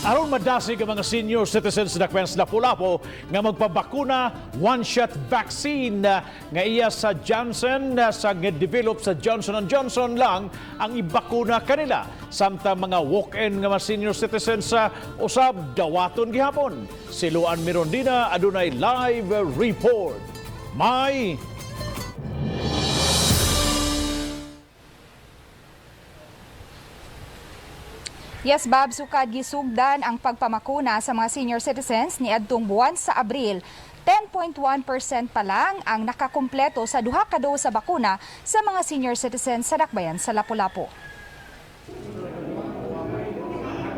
Aron madasig ang mga senior citizens sa Dakbayan sa Lapu-Lapu nga magpabakuna, one shot vaccine nga iya sa Janssen sa develop sa Johnson Johnson lang ang ibakuna kanila. Samtang mga walk-in nga mga senior citizens sa usab dawaton gihapon. Si Luan Mirondina adunay live report. May Yes, Bob, sukad gisugdan ang pagpamakuna sa mga senior citizens niadtong buwan sa Abril. 10.1% pa lang ang nakakumpleto sa duha ka dose sa bakuna sa mga senior citizens sa Dakbayan sa Lapu-Lapu.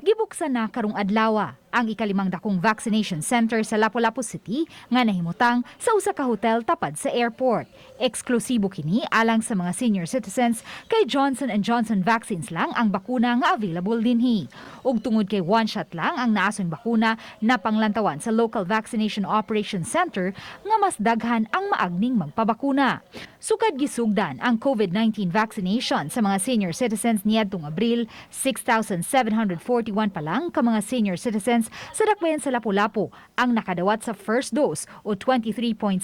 Gibuksan na karong adlaw ang ikalimang dakong vaccination center sa Lapu-Lapu City nga nahimutang sa usa ka hotel tapad sa airport. Eksklusibo kini alang sa mga senior citizens kay Johnson Johnson vaccines lang ang bakuna nga available dinhi. Ug tungod kay one shot lang ang naason bakuna na panglantawan sa local vaccination operation center nga mas daghan ang maagning magpabakuna. Sukad gisugdan ang COVID-19 vaccination sa mga senior citizens niadtong Abril, 6,741 pa lang ka mga senior citizens sa Dakbayan sa Lapu-Lapu ang nakadawat sa first dose o 23.7%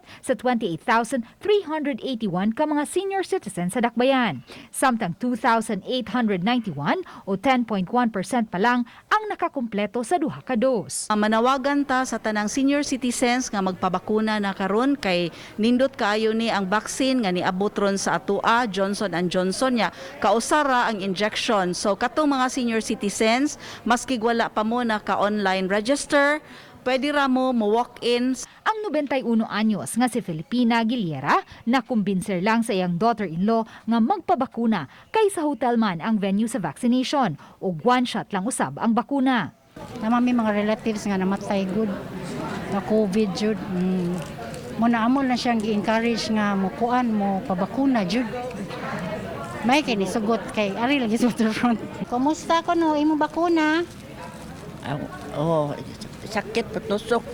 sa 28,381 ka mga senior citizens sa Dakbayan. Samtang 2,891 o 10.1% pa lang ang nakakumpleto sa duha ka dose. Manawagan ta sa tanang senior citizens nga magpabakuna na karon kay nindot kaayo ni ang vaccine nga niabot ron sa atoa, Johnson and Johnson, nya kausara ang injection. So katong mga senior citizens, maski wala pa mo naka-online register, pwede ra mo mo walk in. Ang 91 anyos nga si Filipina Giliera nakumbinser lang sa iyang daughter-in-law nga magpabakuna kay sa hotel man ang venue sa vaccination ug one shot lang usab ang bakuna. Naa may mga relatives nga namatay gud na COVID jud. Mo na amo na siyang gi-encourage nga mo kuan, mo pabakuna jud. May kay nisugot kay ari lagi sa waterfront. Kumusta ko no imong bakuna? Oh, sakit patusok.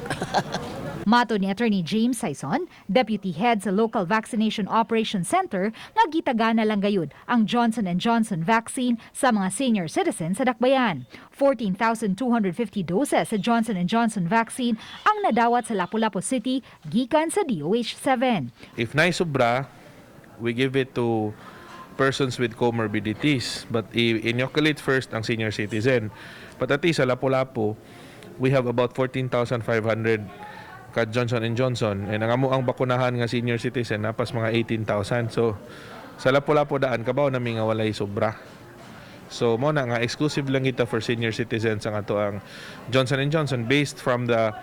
Mato ni Attorney James Saison, Deputy Head sa Local Vaccination Operations Center, nga gitagana lang gayud ang Johnson Johnson vaccine sa mga senior citizens sa Dakbayan. 14,250 doses sa Johnson Johnson vaccine ang nadawat sa Lapu-Lapu City gikan sa DOH-7. If naay sobra, we give it to persons with comorbidities. But i-inoculate first ang senior citizen. But at least sa Lapu-Lapu, we have about 14,500 ka Johnson and Johnson. And ang amo ang bakunahan nga senior citizen napas mga 18,000. So sa Lapu-Lapu daan kabaw nami nga walay sobra. So mo na nga exclusive lang kita for senior citizens ang ato ang Johnson and Johnson based from the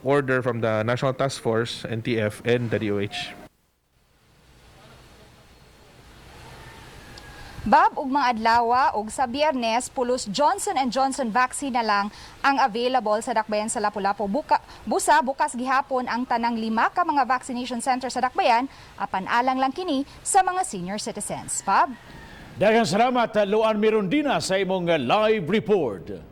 order from the National Task Force, NTF, and the DOH. Bob, ug mga adlawa ug sa Biyernes, pulos Johnson Johnson vaccine na lang ang available sa Dakbayan sa Lapu-Lapu. Busa bukas gihapon ang tanang lima ka mga vaccination center sa Dakbayan, apan alang lang kini sa mga senior citizens. Bob? Daghang salamat, Luan Mirondina, sa imong live report.